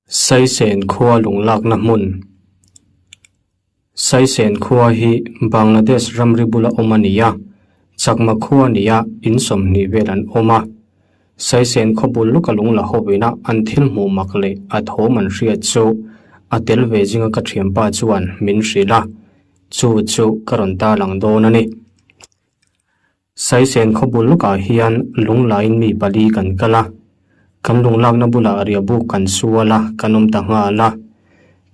Saisen khua lunglakna hmun. Saisen khua hi Bangladesh ramri bula awm a ni a, Chakma khua nia in 20 vel an awm a. Saisen khaw bul lawka lung la hawina an thil hmuh mak leh a thawm an hriat chu a tel ve zinga ka thianpa chuan min hrilh a, chu chu ka rawn tarlang dawn a ni. Saisen khaw bul lawkah hian lunglaiin mi pali kan kal a, kan lunglakna bulah riahbuk kan sual a, kan awm ta nghal a.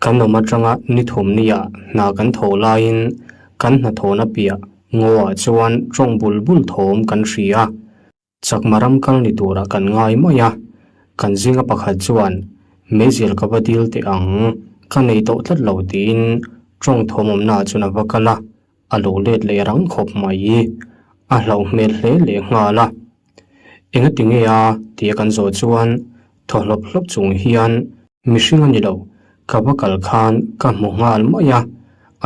Kan awm atanga ni thumniah hna kan thawh laiin kan hnathawhna piah ngawah chuan tawng bul bul thawm kan hria a. Chakma ram kal ni turah kan ngai mai a, kan zinga pakhat chuan meizial ka va dil teh ang, ka nei tawh tlat lo tiin tawng thawm awmnaah chuan a va kal a. A lo let leh rang khawp mai. A hlauh hmel hle leh nghal a. Engati nge a? tia kan zawh chuan thaw hlawp hlawp chung hian mihring a ni lo, ka va kal khan ka hmu nghal mai a,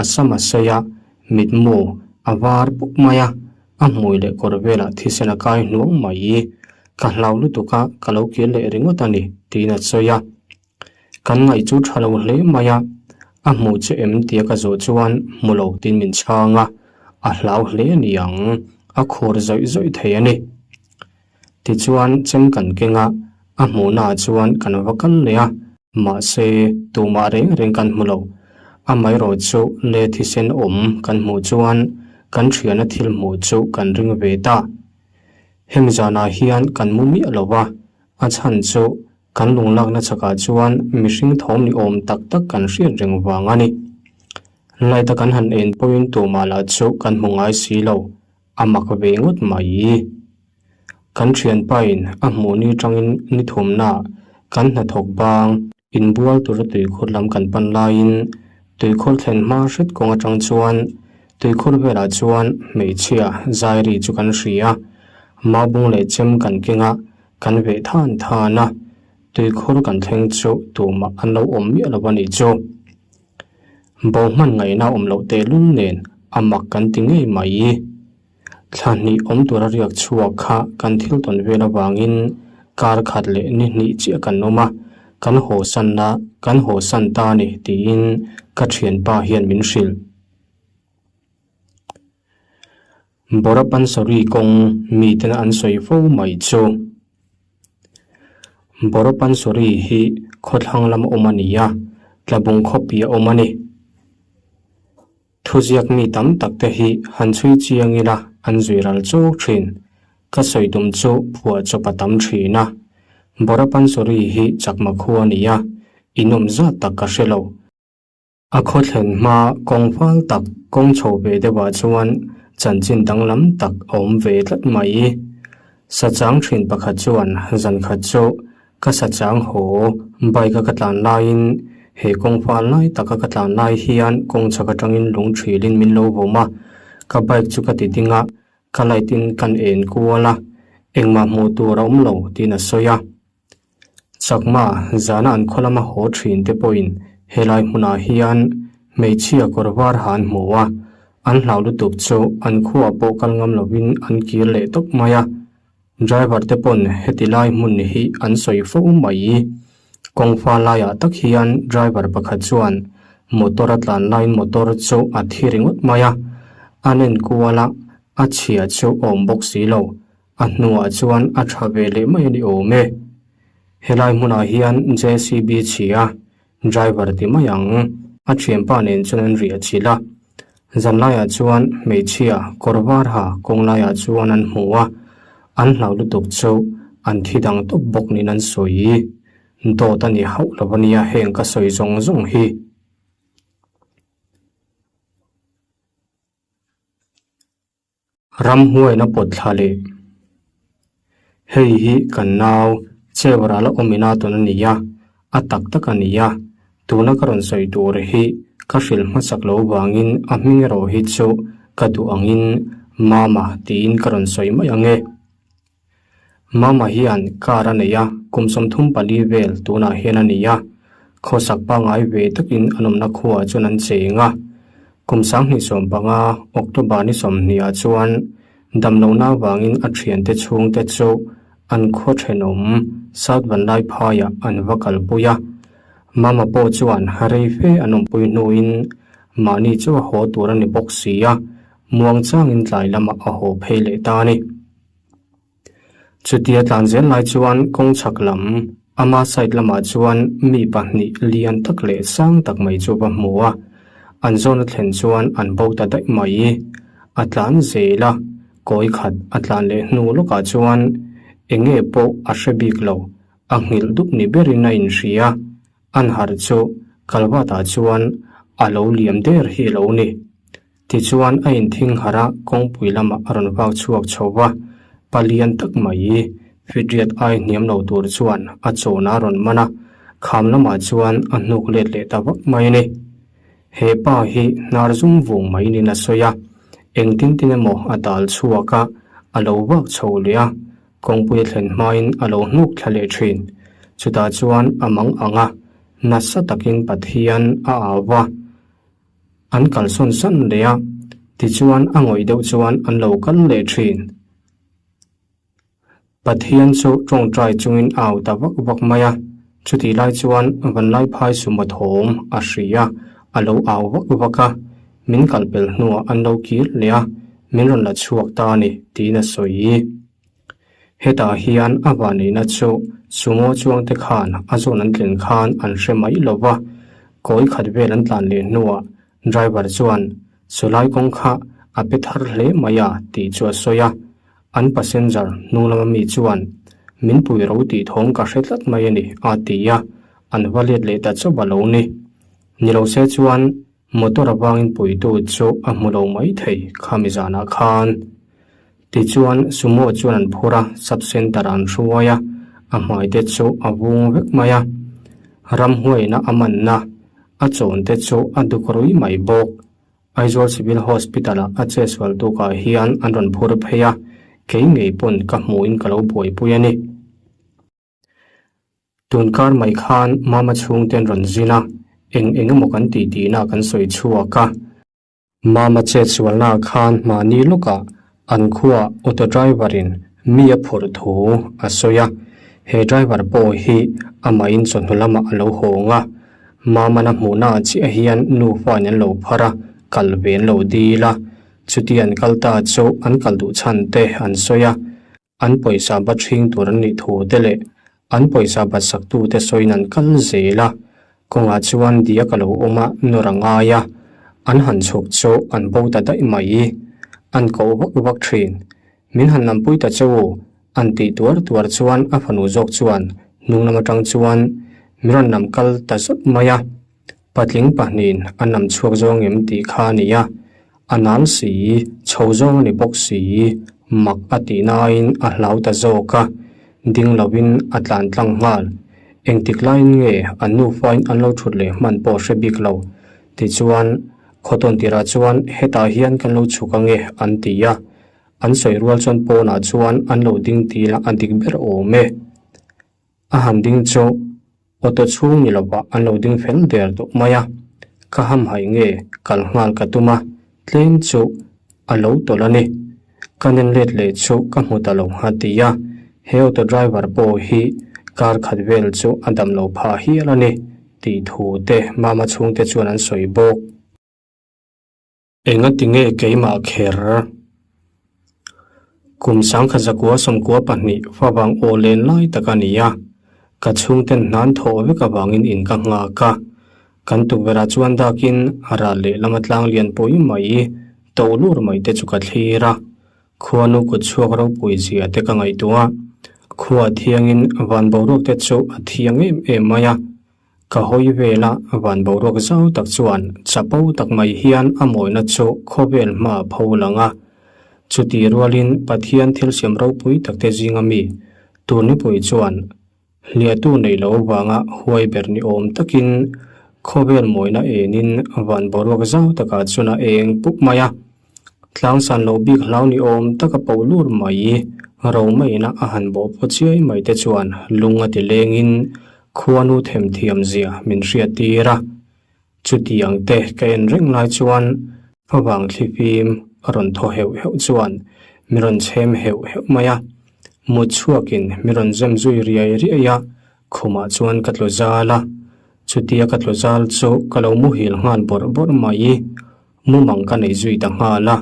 a sam a sawi a, mitmu a var puk mai a, a hmui leh kawr velah thisen a kai hnuang mai. Ka hlau lutuk a, ka lo kir leh ringawt a ni, tiin a sawi a. Kan ngaih chu tha lo hle mai a, a hmuh che em tia ka zawh chuan hmu lo tiin min chhang a, a hlau hle a ni ang, a khur zawih zawih thei a ni. Tichuan chem kan keng a, a hmuhnaah chuan kan va kal leh a, mahse tumah reng reng kan hmu lo. Amaherawh chu le thisen awm kan hmuh chuan kan thiana thil hmuh chu kan ring ve ta. Hemi zanah hian kan mu miah lo va, a chhan chu Kan lunglakna chakah chuan mihring thawm ni awm tak tak kan hriat reng vang a ni. Light a kan han en pawhin tumah lah chu kan hmu ngai si lo, a mak ve ngawt mai. Kan thianpain a hmuh ni tangin ni thumnaah kan hnathawk bang inbual tura tuikhur lam kan pan laiin tuikhur thlen hma hret kawng atang chuan tuikhur velah chuan hmeichhia zai ri chu kan hria. Maubung leh chem kan keng a, Kan veh than than a, tuikhur kan thleng chu tumah an lo awm miah lo a nih chu. Bo hman ngaihna awm loh tehlul nen a mak kan ti ngei mai. Thla hnih awm tura riak chhuak kha kan thil tawn vel avangin kar khat leh ni hnih chiah kan awm a, kan haw sanna kan haw san ta a ni tiin ka thianpa hian min hrilh. Borapansari kawng miten an sawi fo mai chu. Borapansari hi khawthlang lama awm a ni a, Tlabung khawpi a awm a ni. Thuziak mi tam tak te hi han chhui chiang ila an zui ral chawk thin. Ka sawi tum chu phuah chawp a tam thin a. Borapansari hi chakma khua a ni a, inawm zat tak ka hre lo. A khaw thlen hma kawng fal tak kawng chho ve deuhah chuan chanchin danglam tak a awm ve tlat mai. Sachang thin pakhat chuan zan khat chu ka sachang haw bike a ka tlan laiin he kawng fal lai taka ka tlan lai hian kawng chhak atangin lung thilin min lo vawm a, ka bike chu ka ti ding a, ka light in kan en kual a, engmah hmuh tur a awm lo tiin a sawi a. Chakma zana an khaw lama haw thin te pawhin helai hmunah hian hmeichhia kawr var ha an hmu a, an hlau lutuk chu an khuaah pawh kal ngam lovin an kir leh tawp mai a. Driver te pawn heti lai hmun hi an sawi fo mai. Kawngfa laiah tak hian driver pakhat chuan motor a tlan laiin motor chu a thi ringawt mai a, an enkual a, a chhia chu awm bawk si lo. A hnuah chuan a tha ve leh mai a ni awm e. Helai hmunah hian JCB chhia, driver ti mai ang, a thianpa nen chuan an riah chilh a. Zanlaiah chuan hmeichhia kawr var ha kawng laiah chuan an hmu a, an hlau lutuk chu an thi dang tawp bawk niin an sawi. Dawt a ni hauh lo a nia heng ka sawi zawng zawng hi. Ramhuaina pawt thla leh hei hi kan nau Chevra la awm ina tawn a ni a, a tak tak a ni a, tuna ka rawn sawi tur hi ka hrilh hmasak lo vangin a hming erawh hi chu ka duh angin Mama tiin ka rawn sawi mai ang e. Mama hian car a nei a, kum 34 vel tunah hian a ni a, khawsak pangngai ve takin an awmna khuaah chuan an cheng a. Kum 2015 October ni 20 ah chuan damlohna avangin a thiante chhungte chu an khaw thenawm South Vanlaiphaiah an va kalpui a. Mama pawh chuan rei fe an awmpui hnuin mahni chu a haw tur a ni bawk si a, muangchangin tlai lamah a haw phei leh ta a ni. Chutia tlan zel lai chuan kawng chhak lam ama side lamah chuan mi pahnih lian tak leh sang tak mai chu va hmu a, an zawn a thlen chuan an bo ta daih mai. A tlan zel a, kawi khat a tlan leh hnu lawkah chuan eng nge pawh a hre bik lo, a nghilh dup ni berin a inhria. An harh chu Kalvatah chuan a lo liam der hi a lo ni. Tichuan a inthing harh a, kawngpui lamah a rawn vak chhuak chho va, palian tak mai fidriat ai hniam lo tur chuan a chawn a rawn man a, kham lamah chuan a hnuk let leh ta vak mai a ni. He pa hi hnar zum vung mai niin a sawi a, engtin tin emaw a dal chhuak a, a lo vak chho leh a, kawngpui a thlen hmain a lo hnuk thla leh thin. Chutah chuan a mang ang a, nasa takin Pathian a au va. An kalsawn san leh a, tichuan a ngawih deuh chuan an lo kal leh thin. Pathian chu tawngtai chungin a au ta vak vak mai a, chutih lai chuan Vanlaiphai suma thawm a hria, a lo au vak vak a, min kalpel hnuah an lo kir leh a, min rawn la chhuak ta a ni tiin a sawi. Hetah hian a vanneihna chu sumo chuangte khan a zawn an tlen khan an hre mai lo va, kawi khat vel an tlan leh hnuah driver chuan chulai kawng kha a pe thar hle mai a tih chu a sawi a, an passenger hnung lama mi chuan min pui ro tih thawm ka hre tlat mai a ni a ti a, an va let leh ta chauh a lo ni. Ni lo se chuan Motor avangin puitu chu a hmu lo mai thei khami zanah khan. Tichuan Sumo chuan an phur a, sub centre an hruai a, a hmai te chu a vung vek mai a. Ramhuaina a manna, a chawn te chu a duk rui mai bawk. Aizawl Civil Hospital ah a chesual tukah hian an rawn phur phei a, kei ngei pawn ka hmuhin ka lo buaipui a ni. Tun kar mai khan Mama chhungte an rawn zin a, eng eng emaw kan tih tihna kan sawi chhuak a. Mama chetsualna khan mahni lawkah an khuaa auto driver in mi a phurh thu a sawi a, he driver pawh hi amahin chawhnu lamah a lo hawng a, Mama-na hmuhna ah chiah hian nufa in an lo phar a, kal ve an lo dil a, chuti an kal ta chu an kal duh chhan te an sawi a. An pawisa bat hring tur an nih thu te leh an pawisa bat sak tu te sawiin an kal zel a, kawngah chuan diak a lo awm a, nawr a ngai a, an han chhuk chu an bo ta daih mai. An koh vak vak thin. Min han lampui ta che u, an tih tuar tuar chuan a fanu zawk chuan hnung lam atang chuan min rawn lam kal ta zawt mai a. Patling pahnihin an lam chhuak zawng em tih kha a ni a, a nal si, chho zawng a ni bawk si, mak a tih nain a hlau ta zawk a, ding lovin a tlan tlang nghal. Engtik laiin nge an nufain an lo thut leh hman pawh hre bik lo. Tichuan, khawtawn tirah chuan hetah hian kan lo chhuk ange an ti a, an sawi rual chuan pawnah chuan an lo ding til a, a dik ber awm e. A han ding chu auto chhung ni lovah an lo ding fel der tawh mai a, ka hamhaih nge kal nghal ka tum a, tlem chu a lo tawlh a ni. Ka nen let leh chu ka hmu ta lo a ti a, he auto driver pawh hi kar khat vel chu a dam lo phah hial a ni tih thu te mama chhungte chuan an sawi bawk. Engati nge keimah kher? Kum sangkhat zakua sawmkua pahnih favang aw len lai tak a ni a, ka chhungten hnan thawh vek avangin in ka nghak a. Kan tukverhah chuan dakin a ral lehlam a tlang lian pui mai, to lur mai te chu ka thlir a. Khuanu kut chhuak ropui zia te ka ngaihtuah a, khua thiangin van boruak te chu a thiang em em mai a. Ka hawi vel a, van boruak zau tak chuan chapo tak mai hian a mawina chu khawvel hma a pho lang a. Chuti rualin Pathian thil siam ropui takte zinga mi Turnipui chuan hliahtu neih loh avanga huai ber ni awm takin khawvel mawina enin van boruak zau takah chuan a eng pup mai a. Tlangsan loh bik hlau ni awm taka poh lur mai, ro maina a han bawh pawh chiai mai te chuan lung a ti lengin khuanu themthiam zia min hriat tir a. Chutiang te ka en reng lai chuan favang thlifim a rawn thaw heuh heuh chuan mi rawn chhem heuh heuh mai a. Mut chhuakin mi rawn zem zui riai riai a, khumah chuan ka tlu zal a. Chutia ka tlu zal chu ka lo muhil nghal bawrh bawrh mai. Mumang ka nei zui ta nghal a.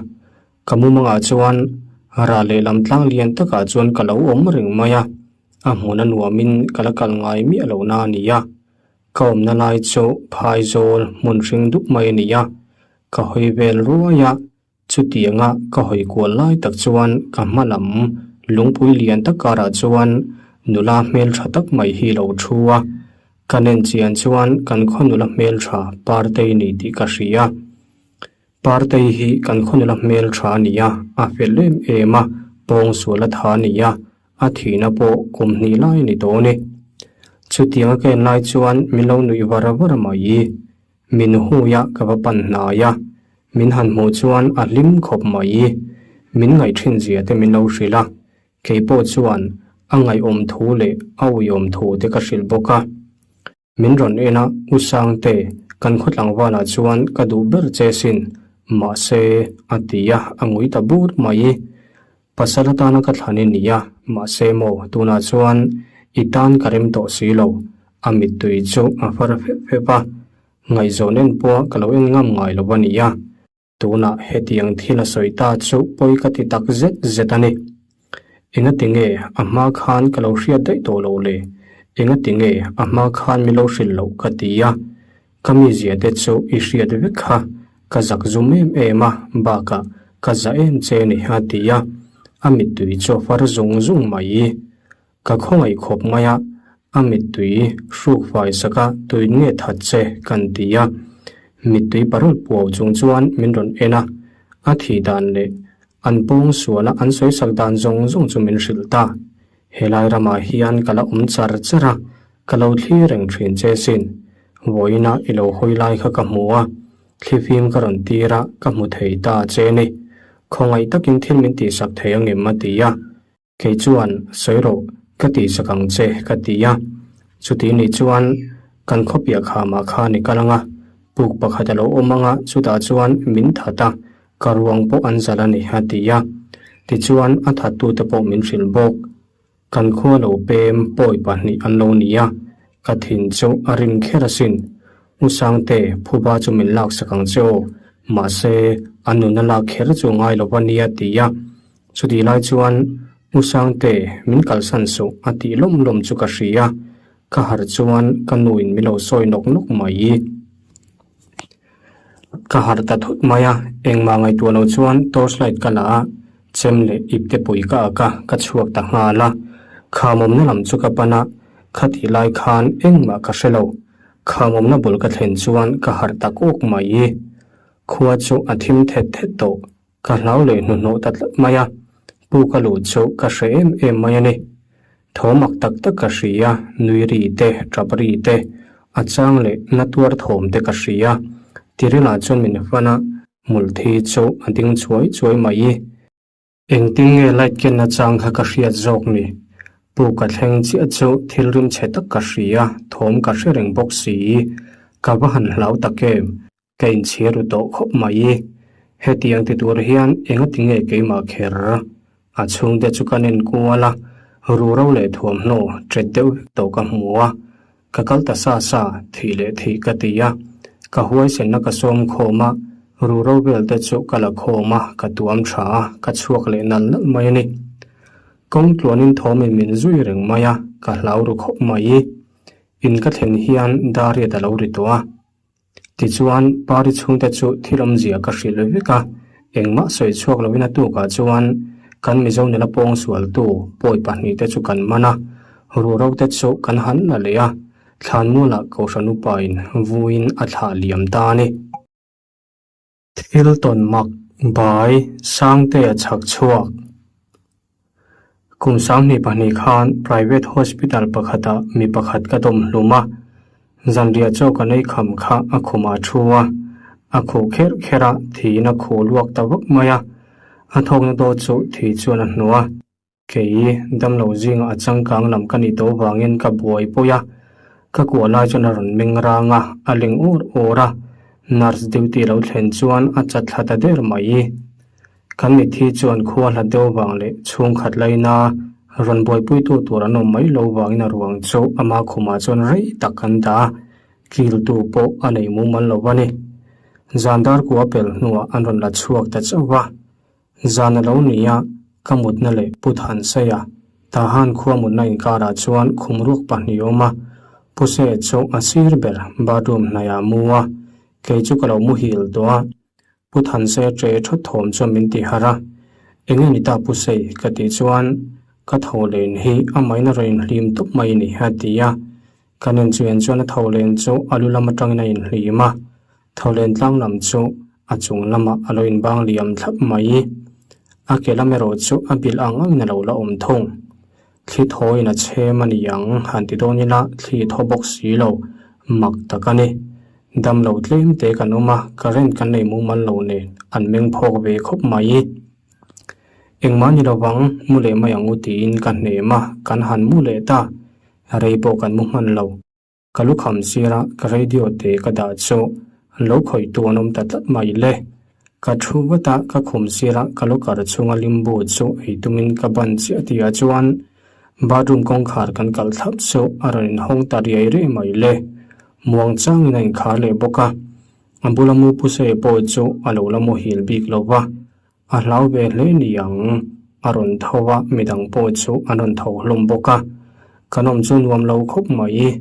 Ka mumangah chuan rah lehlam tlang lian takah chuan ka lo awm reng mai a. A hmun a nuamin ka la kal ngai miah lo na a ni a. Ka awmna lai chu phaizawl hmun hring dup mai a ni a. Ka hawi vel ruai a. Chutianga ka hawi kual lai tak chuan ka hma lam lungpui lian tak karah chuan nula hmeltha tak mai hi lo thu a. Ka nen chian chuan kan khaw nula hmeltha Partei ni tih ka hria. Partei hi kan khaw nula hmeltha a ni a, a fel em em a, pawng sual a tha a ni a, a thihna pawh kum hnih lai a ni tawh a ni. Chutianga ka en lai chuan min lo nuih var var mai. Min hui a ka va pan hnai a, min han hmuh chuan a hlim khawp mai. Min ngaih thin zia te min lo hrilh a, kei pawh chuan a ngaihawm thu leh a uiawm thu te ka hrilh bawk a. Min rawn en a, U Sangte, kan khaw tlangvalah chuan ka duh ber che sin, mahse, a ti a, a ngui ta bur mai. Pasal atana ka thlan i nia, mahse maw, tunah chuan i tan ka rem tawh si lo. A mittui chu a far fep fep a, ngaihzawn en pawh ka lo en ngam ngai lo a nia. Tunah hetiang thil a sawi ta chu pawi ka ti tak zet zet a ni. Engati nge a hma khan ka lo hriat daih tawh lo le? Engati nge a hma khan min lo hrilh loh ka ti a. Ka mizia te chu i hriat vek kha, ka zak zum em em a, bakah ka za em che ni a ti a, a mittui chu a far zung zung mai. Ka khawngaih khawp mai a, a mittui hruk fai sak a tuin nge that che kan ti a, mittui parul puau chung chuan min rawn en a, a thih dan leh an pawng sual a an sawi sak dan zawng zawng chu min hrilh ta. Helai ramah hian ka la awm char char a, Ka lo thli reng thin che sin. Vawiina i lo hawi lai kha ka hmu a, thlifim ka rawn tir a, ka hmu thei ta che ni. Khawngaih takin thil min tihsak thei ang em a ti a. Kei chuan, Sawi rawh, ka tihsak ang che ka ti a. Chuti ni chuan kan khawpiah khamah khan i kal ang a, puk pakhat a lo awm ang a, chutah chuan min that a, ka ruang pawh an zalh a ni a ti a. Tichuan a thattute pawh min hrilh bawk. Kan khua lo pem pawi pahnih an lo ni a, ka thin chu a rim kher asin. U Sangte, phuba chu min laksak ang che aw, mahse a nun a lak kher chu ngai lo va nia ti a. Chutih lai chuan U Sangte, min kalsan suh a tih lawm lawm chu ka hria. Ka harh chuan ka nuin min lo sawi nawk nawk mai. Ka harh ta thut mai a, engmah ngaihtuah lo chuan torch light ka la a, chem leh ipte pui ka ak a, ka chhuak ta nghal a. Khamawmna lam chu ka pan a, khatih lai khan engmah ka hre lo. Khamawmna bul ka thlen chuan ka harh tak awk mai. Khua chu a thim thet thet tawh, ka hlau leh hnuhnawh ta tlat mai a, pu ka luh chu ka hre em em mai a ni. Thaw mak tak tak ka hria, nui ri te, tap ri te, a chang leh na tuar thawm te ka hria. Tirilah chuan min fan a, hmulthi chu a ding chuai chuai mai. Engtin nge light kenna chang kha ka hriat zawk ni? Pu ka thleng chiah chu thil rim chhe tak ka hria, thawm ka hre reng bawk si. Ka va han hlau tak em? Ka inchhir ru tawh khawp mai. Hetiang ti tur hian engati nge keimah kher? A chhungte chu ka nen kual a, ruro leh thuamhnaw ṭet deuh vek tawh ka hmu a. Ka kal ta sa sa, thih leh thih ka ti a. Ka huaisenna ka sawm khawm a, ruro vel te chu ka la khawm a, ka tuam ṭha a, ka chhuak leh nalh nalh mai a ni. Kawng tluanin thawmin min zui reng mai a, ka hlau ru khawp mai. In ka thlen hian dariat a lo ri tawh a. Tichuan, Pari chhungte chu thil awmzia ka hrilh vek a, engmah sawi chhuak loin a tukah chuan kan Mizo nula pawng sualtu pawi pahnihte chu kan man a, ruhro te chu kan han la leh a, thlanmualah Kohhran upain vuiin a thlah liam ta a ni. Thil tawn mak bai Sangtea chhak chhuak. Kum 22 khan private hospital pakhatah mi pakhat ka dawm hlum a, zanriah chaw kan ei kham kha a khumah a thu a, a khuh kherh kherh a, thiin a khuh luak ta vak mai a, a thawkna dawt chu thi chuan a hnuh a. Kei damlo zingah a changkang lam ka nih tawh vangin ka buai pawi a, ka kuah lai chuan a rawn meng rang a, a leng ur ur a, nurse duty lo thlen chuan a chat thla ta der mai. Kan mitthi chuan khua hlat deuh vang leh chhungkhat laina rawn buaipuitu tur an awm mai lo vangin a ruang chu ama khumah chuan rei tak an dah a. Kiltu pawh a nei mumal lo a ni. Zan dar kua pel hnuah an rawn la chhuak ta chauh va. Zan a lo ni a, ka mutna leh Pu Thanseia, Tahan khua mutna inkarah chuan khum ruak pahnih a awm a. Pu Seia chu a sir ber bathroom hnaihah a mu a, kei chu ka lo muhil tawh a. Pu Thanseia ṭe ṭhawt thawm chuan min ti harh a, Enge ni ta Pu Sei? ka tih chuan ka tho len hi amahin a rawn inhlim tawp mai ni a ti a. Ka nen chu en chuan a tho len chu a lu lam atangin a inhlim a, tho len tlang lam chu a chung lamah a lo inbang liam thlap mai. A ke lam erawh chu a bilh ang angin a lo la awm thung. Thli thawiin a chhem a ni ang, han ti dawn ila thli thaw bawk si lo, mak tak a ni. Dam lo tlem te kan awm a, current kan nei mumal lo nen an meng phawk ve khawp mai. Engmah ni lovang, mu leh mai ang u tiin ka hnem a, kan han mu leh ta. Rei pawh kan mu hman lo. Ka lukham sira ka radio te ka dah chu lo khawih tu an awm ta tlat mai le. Ka thu vat a, ka khum sira ka locker chhunga limbu chu ei tumin ka ban chiah tihah chuan bathroom kawngkhar kan kalh thlap chu a rawn inhawng ta riai riai mai le. Muang changin a inkhar leh bawk a, a bula mu puse pawh chu a lo la muhil bik lo va. A hlau ve hle ni ang, a rawn tho a, midang pawh chu an rawn tho hlawm bawk a, kan awm chu nuam lo khawp mai.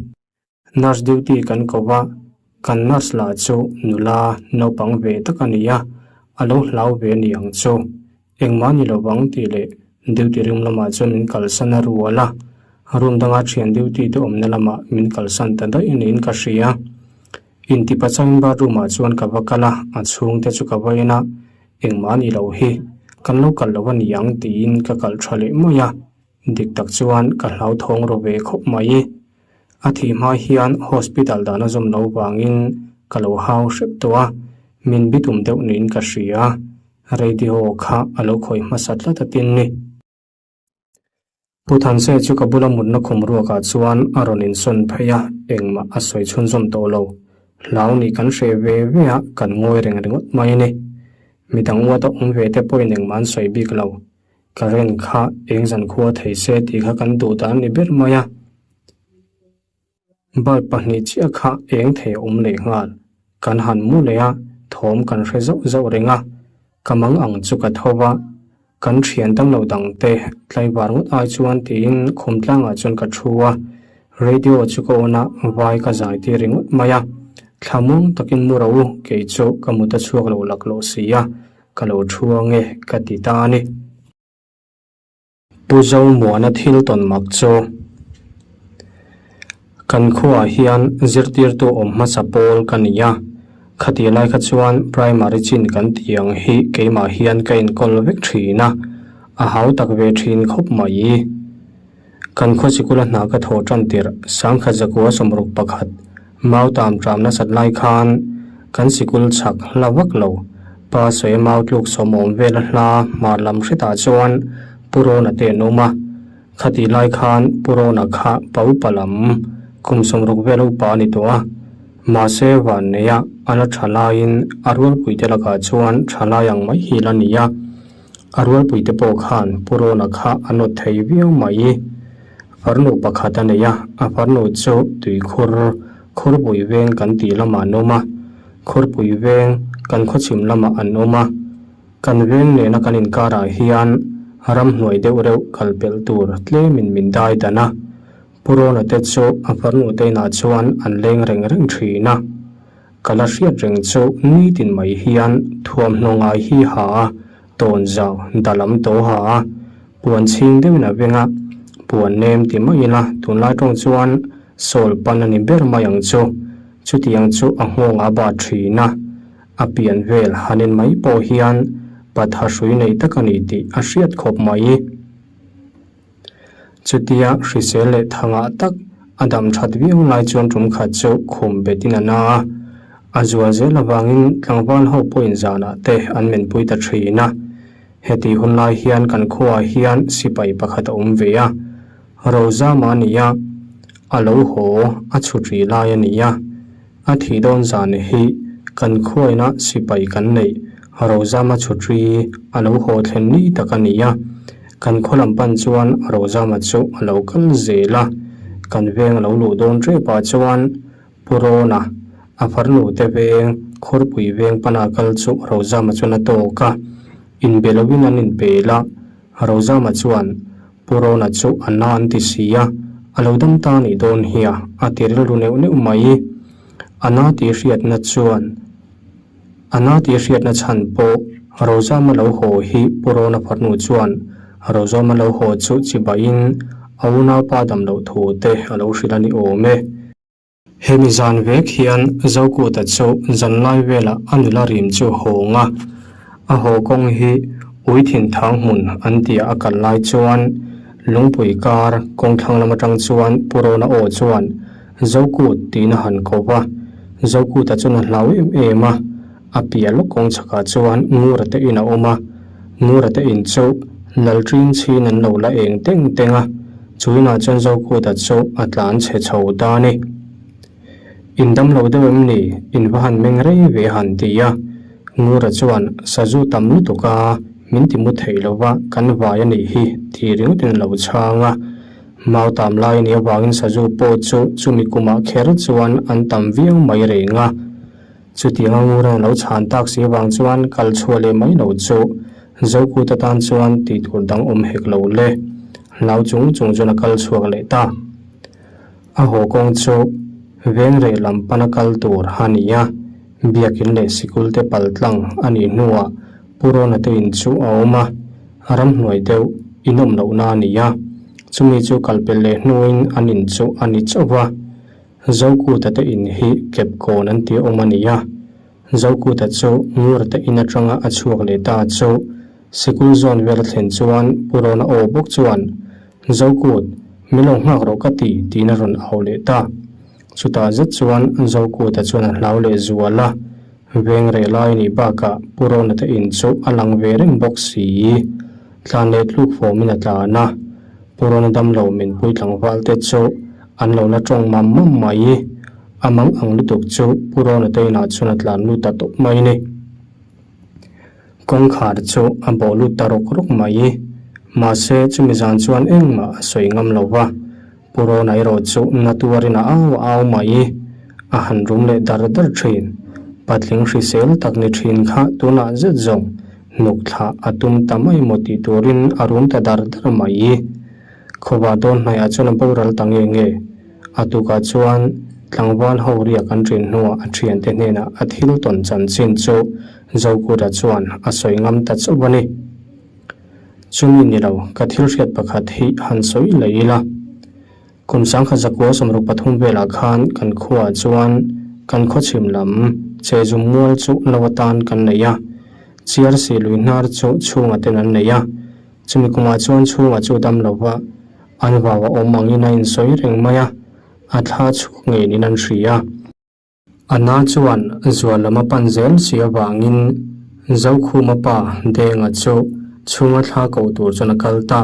Nurse duty kan ko va, kan nurse lah chu nula naupang ve tak a ni a, a lo hlau ve ni ang chu. Engmah ni lo vang tih leh duty room lamah chuan min kalsan a rual a, room danga thian duty te awmna lamah min kalsan ta daih niin ka hria. Intipachangin bathroom ah chuan ka va kal a, a chhungte chu ka va en a, engmah a ni lo hi, kan lo kal lo a ni ang tiin ka kalh tha leh mai a, dik tak chuan ka hlauthawng ro ve khawp mai. A thih hma hian hospital dan a zawm lo vangin ka lo hau hrep tawh a, min bitum deuh niin ka hria, radio kha a lo khawih hmasa tlat a tin ni. Pu Thanse chu ka bula mutna khum ruakah chuan a rawn insawn phei a, engmah a sawi chhunzawm tawh lo. Hlau nih kan hreh ve ve a, kan ngawi reng ringawt mai a ni. Midang uata awm ve te pawhin engmah an sawi bik lo. Current kha eng zan khua thei se tih kha kan duh dan ni ber mai a. Bulb pahnih chiah kha eng thei a awm leh nghal. Kan han mu leh a, thawm kan hre zauh zauh reng a. Ka mang ang chu ka tho va, kan thian dang lo dang te tlaivar ngawt ai chuan tiin khum tlangah chuan ka thu a, radio chu ka on a, vai ka zai tir ringawt mai a. Thla muang takin mu ro u, kei chu ka mut a chhuak lo laklawh si a, ka lo thu ange ka ti ta a ni. Pu Zomuana thil tawn mak chu kan khuaah hian zirtirtu awm hmasa pawl ka ni a, khati lai kha chuan primary chin kan tih ang hi keimah hian ka inkawl vek thin a, a hau tak ve thin khawp mai. Kan khaw sikula hna ka thawh tan tirh sangkhat zakua 61 mau tam ṭam nasat lai khan kan sikul chhak hla vak lo. Pa sawi mau tluk sawmawm vela hla hmar lam hretah chuan Pu Rona te an awm a. Khatih lai khan Pu Rona kha pa upa lam kum 60 vela upa a ni tawh a. Mahse vanneia a la ṭha laiin a rualpuite lakah chuan ṭha lai ang mai hi la ni a. A rualpuite pawh khan Pu Rona kha a nawt thei viau mai. Farnu pakhat a nei a, a farnu chu tuikhur, Khurpui veng kan tih lamah an awm a, Khurpui veng kan khawchhim lamah an awm a. Kan veng nena kan inkarah hian ramhnuai deuh reuh kal pelh tur tlemin min dai dan a. Pu Rona te chu a farnu te inah chuan an leng reng reng thin a. Ka la hriat reng chu nitin mai hian thuamhnaw ngai hi ha a, tawn zau da lam to ha a, puan chhing deuhin a veng a, puan nem ti mai ila tunlai tawng chuan sawl pan a ni ber mai ang chu, chutiang chu a nghawng a bat thin a, a pian vel han en mai pawh hian patha hrui nei tak a ni tih a hriat khawp mai. Chutia hrisel leh thangah tak a dam that viau lai chuan tum khat chu khum betin a na a, a zual zel avangin tlangval ho pawhin zanah te an menpui ta thin a. Heti hun lai hian kan khuaah hian sipai pakhat a awm ve a, Rozama a ni a, a lo haw a chhut rih lai a ni a. A thih dawn zan hi kan khuaina sipai kan neih Rozama chhutri a lo haw thlen ni tak a ni a. Kan khaw lam pan chuan Rozama chu a lo kal zel a, kan veng a lo luh dawn tep ah chuan Pu Rawna, a farnu te veng, Khawrpui veng pana kal chu Rozama chuan a tawk a. Inbe loin an inpel a, Rozama chuan Pu Rawna chu a na an ti si a, a lo dam ta nih dawn hi a, a ti rilru neuh neuh mai. A na tih hriatna chuan A na tih hriatna chhan pawh Rozama lo haw hi Pu Rawna farnu chuan Rozama lo haw chu chibaiin a unaupa dam loh thu te a lo hrilh a ni awm e. Hemi zan vek hian Zokuta chu zanlai velah a nula rim chu hawng a, a haw kawng hi Uithin thang hmun an tia a kal lai chuan Lungpui kar kawngthlang lam atang chuan Pu Rawna aw chuan Zokut tiin a han ko va, Zokuta chuan a hlau em em a, a piah lawk kawng chhakah chuan Ngura te in a awm a, Ngura te in chu Lalṭin chhin an lo la eng teng teng a, chu inah chuan Zokuta chu a tlan chhe chho ta a ni. In dam lo deuh em ni? In va han meng rei ve a han ti a, Ngura chuan sazu tam lutuk a, min ti mu thei lo va, kan vai a nih hi tih ringawtin a lo chhang a. Mau tam lai a nih avangin sazu pawh chu chumi kumah kher chuan an tam viau mai reng a. Chutianga Ngura lo chhan tak si avang chuan kal chhuah leh mai lo chu Zokut atan chuan tih tur dang awm hek lo le. Hlau chung chung chuan a kal chhuak leh ta. A haw kawng chu veng reh lam pana kal tur a ni a, biakin leh sikul te pal tlang a nih hnuah Pu Rawna te in chu a awm a, ramhnuai deuh inawm lohna a ni a, chumi chu kal pel leh hnuin an in chu a ni chauh va. Zokuta te in hi Kepkawn an tih awm a ni a, Zokuta chu Ngura te in atanga a chhuak leh ta chu sikul zawn vel a thlen chuan Pu Rawna aw bawk chuan, Zokut, min lo nghak rawh ka ti, tiin a rawn au leh ta. Chutah zet chuan Zokuta chuan a hlau leh zual a, veng reh lai a nih bakah Pu Rawna te in chu a lang ve reng bawk si. Tlan leh tluk fawmin a tlan a, Pu Rawna damlo min pui tlangval te chu an lo la tawng mam mam mai. A mang ang lutuk chu Pu Rawna te inah chuan a tlan lut ta tawp mai ni. Kawngkhar chu a bawh lut ta rawk rawk mai. Mahse chumi zan chuan engmah a sawi ngam lo va, Pu Rawna erawh chu na tuarin a au a au mai. A han rum leh dar dar thin. Patling hrisel tak ni thin kha tunah zet zawng hnuk thlah a tum ta mai maw tih turin a rum ta dar dar mai. Khawvah dawn hnaihah chuan a boral ta nge nge. A tukah chuan tlangval ho riak an ṭin hnuah a ṭhiante hnenah a thil tawn chanchin chu Zokura chuan a sawi ngam ta chauh a ni. Chumi ni lo, ka thil hriat pakhat hi han sawi leh ila. Kum sangkhat zakua 63 velah khan kan khuaah chuan kan khawchhim lam Chezum mual chu lo atan kan nei a, Chiarsi lui hnar chu chhunga ten an nei a. Chumi kumah chuan chhungah chu dam lo va, an vau a awm angin a insawi reng mai a, a thla chhuak ngeiin an hria. A na chuan zual lam a pan zel si avangin Zokhuma pa Denga chu chhunga thla koh tur chuan a kal ta.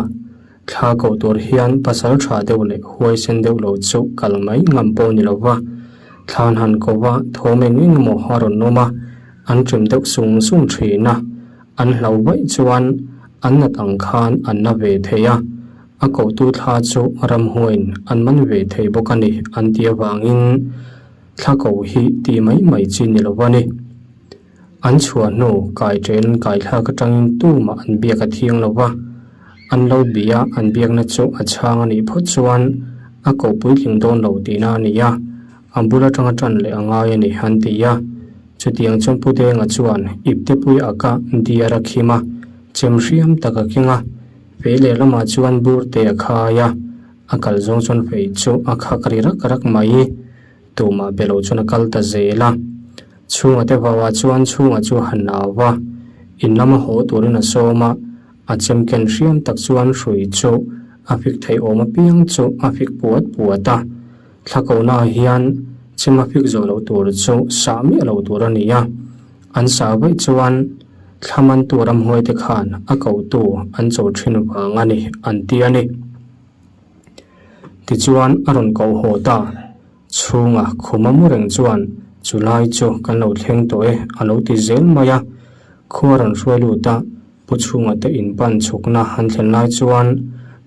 Thla koh tur hian pasal tha deuh leh huaisen deuh lo chu kal mai ngam pawh ni lo va, thlan han ko va thawm eng eng emaw a rawn awm a, an ṭim deuh sung sung ṭhin a. An hlo vaih chuan an nat ang khan an na ve thei a, a kohtu thla chu ramhuaiin an man ve thei bawk a ni an ti avangin thla ko hi tih mai mai chi ni lo a ni. An chhuah hnu kai ṭen kai thlak aṭangin tumah an biak a thiang lo va, an lo bia an biakna chu a chhang a nih phawt chuan a koh puitling dawn lo tihna a ni a, a bul aṭanga ṭan leh a ngai a ni an ti a. Chutiang chuan Pu Denga chuan iptepui a kah diar a khim a, chem hriam tak a keng a, fei lehlamah chuan bur te a khai a, a kal zawng chuan fei chu a khak ri rak rak mai. Tumah be lo chuan a kal ta zel a. Chhunga te vauah chuan chhunga chu a han au va, in lama haw turin a sawm a, a chem ken hriam tak chuan hrui chu a fik theih awm apiang chu a fik puat puat a. Thla kohnaah hian chim a fik zawh loh tur chu sah miah lo tur a ni a, an sah vaih chuan thla mantu ramhuaite khan a kohtu an cho thin vang a ni an ti a ni. Tichuan a rawn koh haw ta. Chhunga khuma mu reng chuan chu lai chu kan lo thleng tawh e a lo ti zel mai a, khua rawn hruai lut a, Pu Chhunga te in pan chhukna han thlen lai chuan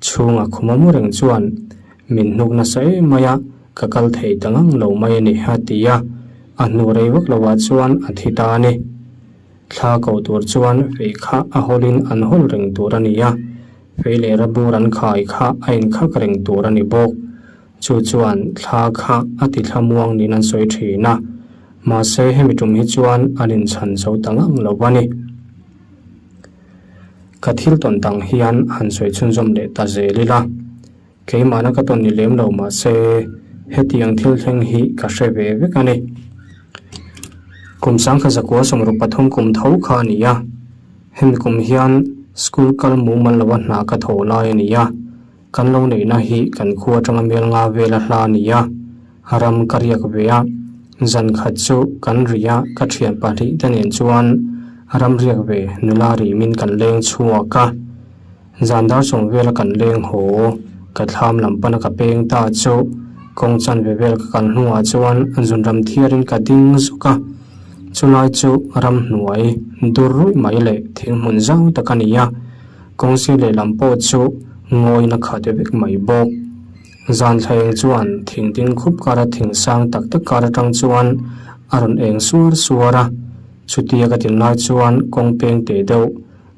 Chhunga khuma mu reng chuan min hnuk nasa em mai a. Ka kal thei ta ngang lo mai a ni, a ti a. A hnu rei vak lovah chuan a thi ta a ni. Thla ko tur chuan fei kha a hawlin an hawl reng tur a ni a, fei leh rabur an khai kha a inkhak reng tur a ni bawk. Chu chuan thla kha a ti thlamuang niin an sawi thin a, mahse hemi tum hi chuan an inchhan zo ta ngang lo a ni. Ka thil tawn dang hian han sawi chhunzawm leh ta zel ila. Keimahna ka tawn ni lem lo mahse hetiang thil thleng hi ka hre ve vek a ni. Kum sangkha zakua 63 kum tho kha a ni a, hemi kum hian school kal mumal loa hna ka thaw lai a ni a, kan lo neihna hi kan khua atanga mel nga vela hla a ni a, ram ka riak ve a, zan khat chu kan ri a ka thian pahnih te nen chuan ram riak ve nula rimin kan leng chhuak a. Zan dar sawm vela kan leng haw, ka thlam lam pana ka peng ta chu kawng chanve vel ka kal hnuah chuan zunram thiarin ka ding zuk a. Chulai chu ramhnuai dur ruih mai leh thing hmun zau tak a ni a, kawng sir lehlam pawh chu ngawin a khat vek mai bawk. Zan thlaeng chuan thing ding khup kara thing sang tak tak kar atang chuan a rawn eng suar suar a, chutia ka tin lai chuan kawng peng teh deuh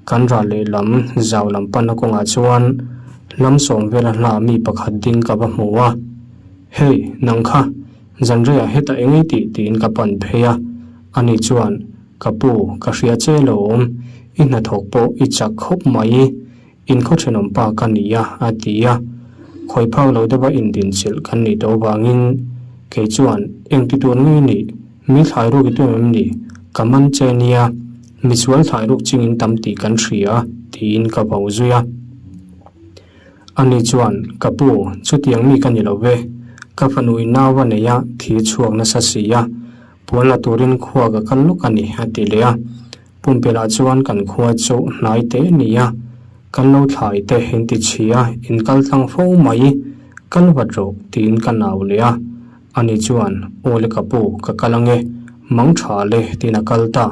Kan ral lehlam zau lam panna kawngah chuan lam sawm vela hla mi pakhat ding ka va hmu a, Hey, nang kha, zanreiah hetah eng ei tih tiin ka pan phei a, ani chuan, Ka pu, ka hria che lo awm, i hnathawk pawh i chak khawp mai, in khaw thenawm pa ka ni a, a ti a. Khawi phak lo deuha indinchilh kan nih tawh avangin kei chuan engti tur nge nih, mi thlai ruk i tum em ni, ka man che nia, Misual thlai ruk chingin tam tih kan hria, tiin ka vo zui a. Ani chuan, Ka pu, chutiang mi ka ni lo ve. Ka fanuin nau a nei a, thi chhuak nasa si a. Puan la turin khua ka kal lawk a ni, a ti leh a. Pumpelh ah chuan kan khua chu hnai te a ni a. Kan lo thlai te in ti chhia, in kal tlang fo mai. Kal vat rawh, tiin ka nau leh a. Ani chuan, Aw le ka pu, ka kal ange, mang tha le, tiin a kal ta.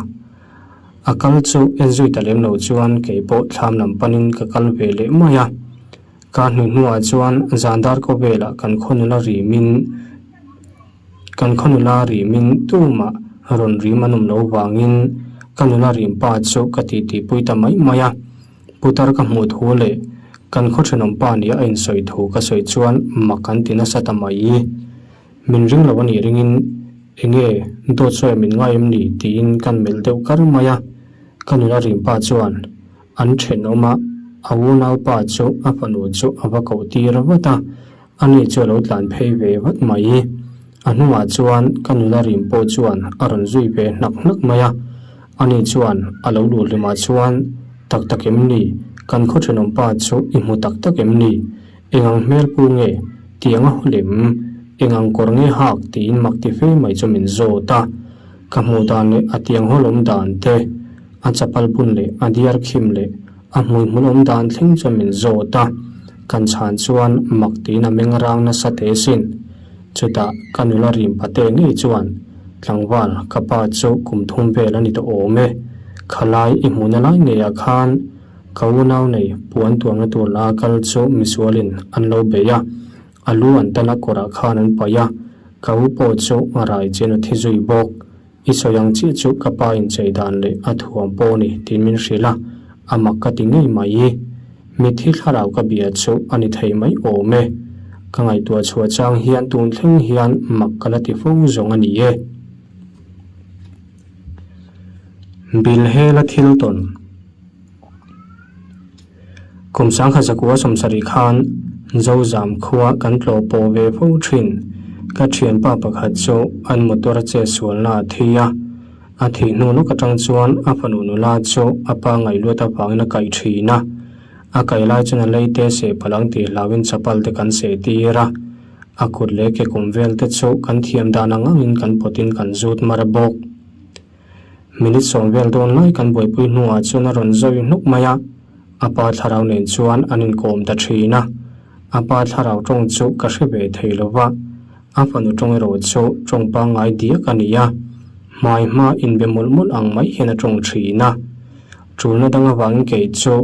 A kal chu en zui ta lem lo chuan kei pawh thlam lam panin ka kal ve leh mai a. Ka hnu hnuah chuan zan dar ko velah kan khaw nula rimin kan khaw nula rimin tumah rawn rim an awm lo vangin ka nula rim pa chu ka titipui ta mai mai a. Putar ka hmuh thu leh kan khaw thenawm pa nia a insawi thu ka sawi chuan mak an ti nasa ta mai. Min ring lo a nih ringin enge dawt sawi min ngai em ni tiin kan melh deuh kar mai a. Ka nula rim pa chuan an thenawm a, a unau pa chu a fanu chu a va koh tir vat a, ani chu a lo tlan phei ve vat mai. A hnungah chuan ka nula rim pawh chuan a rawn zui ve hnak hnak mai a, ani chuan a lo luh hlimah chuan, Tak tak em ni? Kan khaw thenawm pa chu i hmu tak tak em ni? Eng ang hmel pu nge? Tiang a haw lem? Eng ang kawr nge hak? tiin mak ti fe mai chu min zawt a. Ka hmuh dan leh a tiang haw lawm dan te, a chapal bun leh a diar khim leh a hmuihmul awm dan thleng chuan min zawt a. Kan chhan chuan mak tiin a meng rang nasa teh sin. Chutah ka nula rim pate ngei chuan, Tlangval, ka pa chu kum thum vel a ni tawh awm e. Khalai i hmuhna lai ngeiah khan ka unau nei puan tuamna tur la kal chu misualin an lo bei a, a lu an tan a kawrah khan an paih a, ka u pawh chu a rai chen a thi zui bawk. I sawi ang chiah chu ka pa inchei dan leh a thuam pawh a ni tiin min hrilh a, a mak ka ti ngei mai. Mitthi thlarau ka bia chu a ni thei mai awm e. Ka ngaihtuah chhuah chang hian tun thleng hian mak ka la ti fo zawng a ni e. Bilhela thil tawn. Kum 1970 khan Zozam khua kan tlawh pawh ve fo thin. Ka thianpa pakhat chu an motor a che sualna a thi a. A thih hnu lawk atang chuan a fanu nula chu a pa ngaihluat avangin a kaih thin a. A kaih lai chuan a lei te seh palh ang tih hlauhin chapal te kan seh tir a. A kut leh ke kum vel te chu kan thiam dan ang angin kan pawtin kan zut mar bawk. Minute sawm vel dawn lai kan buaipui hnuah chuan a rawn zawi hnuk mai a, a pa thlarau nen chuan an inkawm ta thin a. A pa thlarau tawng chu ka hre ve thei lo va, a fanu tawng erawh chu tawng pangngai diak a ni a, hmai hma inbe mawlh mawlh ang mai hian a tawng thin a. Tulna dang avangin kei chu.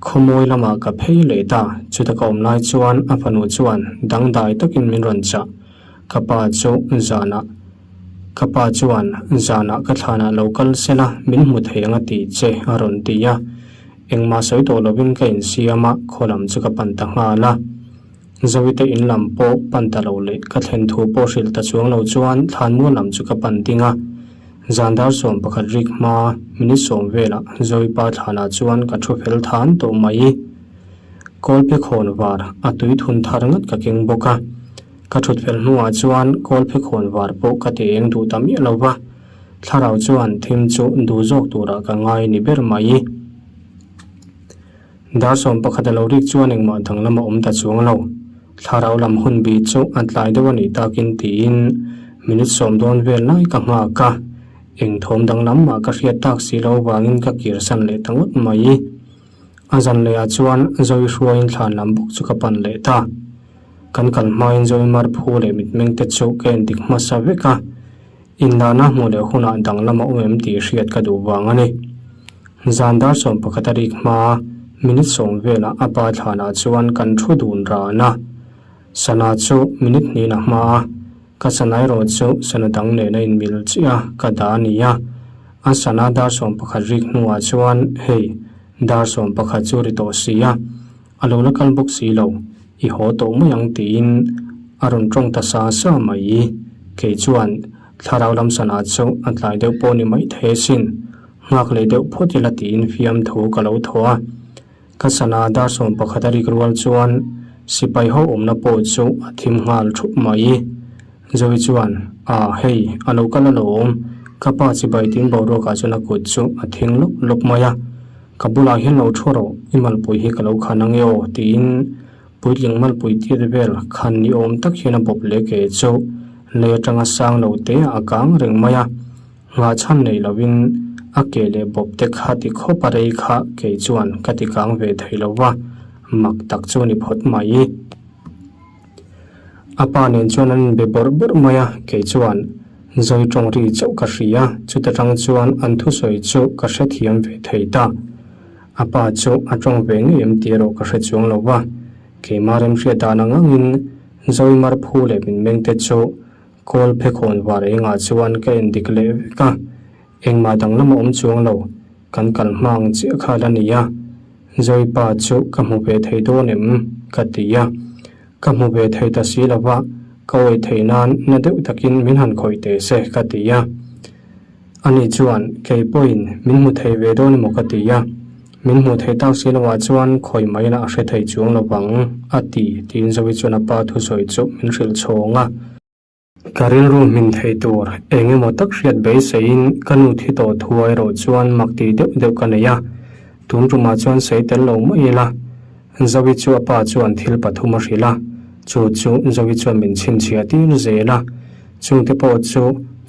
Khawmawi lamah ka phei leh ta, chuta ka awm lai chuan a fanu chuan dangdai takin min rawn chah. Ka pa chu zanah Ka pa chuan zanah ka thlanah lo kal sela min hmu thei ang a tih che a rawn ti a. Engmah sawi tawh lovin ka insiam a, khaw lam chu ka pan ta nghal a. Zawite in lam pawh pan ta lo leh ka thlen thu pawh hrilh ta chuang lo chuan thlanmual lam chu ka pan ding a. Zan dar 11 rik hma minute sawm velah Zawipa thlanah chuan ka thu fel than tawh mai. Kawlphe khawn var a tui thun thar ngat ka keng bawk a. Ka thut fel hnuah chuan kawlphe khawn var pawh ka ti eng duh ta miah lo va, thlarau chuan thim chu duh zawk turah ka ngai ni ber mai. Dar 11 a lo rik chuan engmah danglam a awm ta chuang lo. Thlarau lam hun bi chu a tlai deuh a nih takin tiin minute sawm dawn vel lai ka nghak a, eng thawm danglam mah ka hriat tak si lo vangin ka kirsan leh ta ngawt mai. A zan lehah chuan Zoe hruaiin thlan lam bawk chu ka pan leh ta. Kan kal hmain Zoe mar phu leh mitmeng te chu ka en dik hmasa vek a, inlahna hmuh leh hunah danglam a awm em tih hriat ka duh vang a ni. Zan dar 11 a rik hma minute sawm velah a pa thlanah chuan kan thu dun ran a, sana chu minute hnihin a hma a, Ka sana erawh chu sana dang nen a inmil chiah a, ka dah a ni a. A sana dar 11 rik hnuah chuan, Hei, dar 11 chu ri tawh si a, a lo la kal bawk si lo, i haw tawh mai ang tiin a rawn tawng ta sa sa mai. Kei chuan thlarau lam sana chu a tlai deuh pawh ni mai thei asin, nghak leh deuh phawt ila tiin fiamthu ka lo thaw a. Ka sana dar 11 a rik rual chuan sipai ho awmna pawh chu a thim nghal thup mai. Zoe chuan, A, hei, a lo kal alawm. Ka pa chibai tin boruakah chuan a kut chu a thing lawp lawp mai a. Ka bulah hian lo thu rawh, i malpui hi ka lo khan ange aw, tiin puitling malpui tir vel khan ni awm tak hian a bawp leh ke chu lei atanga sang lo te a kang reng mai a. Nghah chhan nei lovin a ke leh bawp te kha ti khawp a rei kha kei chuan ka ti kang ve thei lo va, mak tak chu ni phawt mai. A pa nen chuan an inbe bawrh bawrh mai a, kei chuan Zoi tawng ri chauh ka hria, chuta tang chuan an thusawi chu ka hrethiam ve thei ta. A pa chu a tawng ve ngei em tih erawh ka hre chuang lo va, keimah remhriat dan ang angin Zoi mar phu leh min meng te chu Kawl phekhawn var engah chuan ka en dik leh vek a, engmah danglam a awm chuang lo, kan kal hma ang chiah kha la ni a. Zoe pa chu ka hmu ve thei dawn em? ka ti a. Ka hmu ve thei ta si lo va, ka awih thei nan na deuh takin min han khawih teh se ka ti a. Ani chuan kei pawhin min hmu thei ve dawn emaw ka ti a, min hmuh theih tak si loah chuan khawi mai lah a hre thei chuang lo vang, a ti, tiin Zoe chuan a pa thusawi chu min hrilh chhawng a. Ka rilru hmin thei tur eng emaw tak hriat beiseiin ka nu thi tawh thu erawh chuan mak ti deuh deuh ka nei a, tun tumah chuan sawi tel lo mai ila. Zoe chu a pa chuan thil pathum a hrilh a, chu chu Zoe chuan min chhinchhiah tir zel a. Chungte pawh chu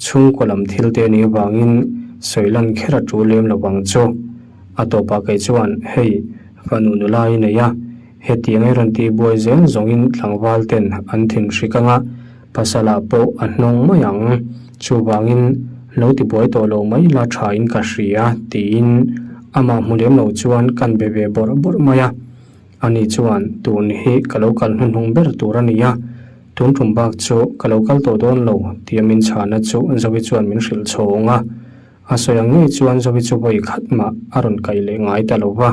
chhungkaw lam thil te anih avangin sawi lan kher a tul lem lo vang chu. A tawpah kei chuan, Hei, fanu nula i nei a, hetiang i rawn tih buai zel zawngin tlangval ten an thin hrik anga pasalah pawh a hnawng mai ang. Chuvangin lo ti buai tawh lo mai la thain ka hria, tiin amah hmu lem lo chuan kan be ve bawrh bawrh mai a. Ani chuan, Tun hi ka lo kal hnuhnung ber tur a ni a, tun tum bak chu ka lo kal tawh dawn lo, tia min chhana chu Zoe chuan min hrilh chhawng a. A sawi ang ngei chuan Zoe chu vawi khat mah a rawn kaih leh ngai ta lo va,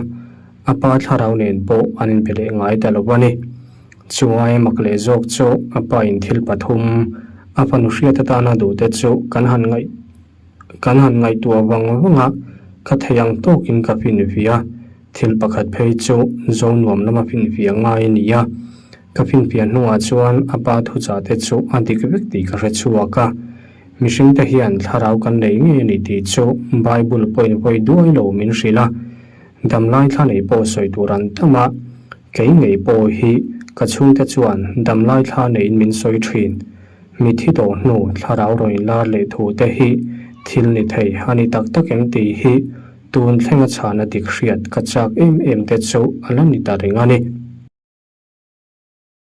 a pa thlarau nen pawh an inbe leh ngai ta lo a ni. Chu aia mak leh zawk chu a pa in thil pathum, a fanu hriat atana duhte chu kan han ngaih Kan han ngaihtuah vang vang a, ka thei ang tawkin ka finfiah a, thil pakhat phei chu zo nuam lama finfiah ngai a ni a. Ka finfiah hnuah chuan a pa thuchah te chu a dik vek tih ka hre chhuak a. Mihringte hian thlarau kan nei ngei a ni tih chu Bible pawhin vawi duai lo min hrilh a. Damlai thla nei pawh sawi tur an tam a, kei ngei pawh hi ka chhungte chuan damlai thla neiin min sawi thin. Mithi tawh hnu thlarau rawn inlar leh thu te hi thil ni thei a ni tak tak em tih hi tun thlenga chhana dik hriat ka chak em em te chu a la ni ta reng a ni.